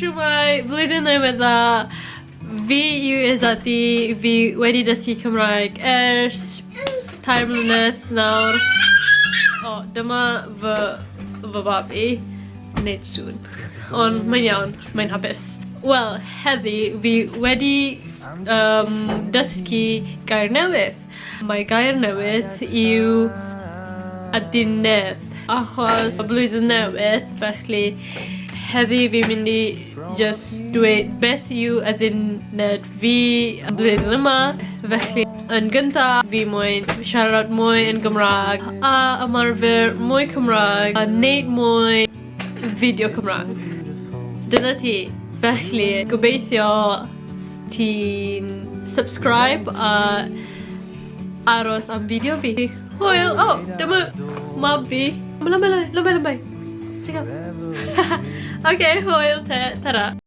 Shwmae, blwyddyn newydd dda. Fi yw Izzati, fi wedi dysgu Cymraeg ers 3 mlynedd nawr. O, dyma fy, fy babi, wneud sŵn. Ond mae'n iawn, mae'n hapus. Wel, heddi fi wedi um, dysgu gair newydd. Mae gair newydd yw addunedd. Achos y blwyddyn newydd, felly heddi fi'n mynd i just dweud beth yw adduned fi y blwyddyn yma. Felly yn gyntaf, fi moyn siarad mwy yn Gymraeg a ymarfer mwy Cymraeg a neud mwy fideo Cymraeg. Dyna ti. Felly, gobeithio ti'n subscribe a aros am fideo fi. Hwyl! O, oh, dyma mab fi. Lambai, lambai, lambai. Sing up. Ok, hwyl te, tara.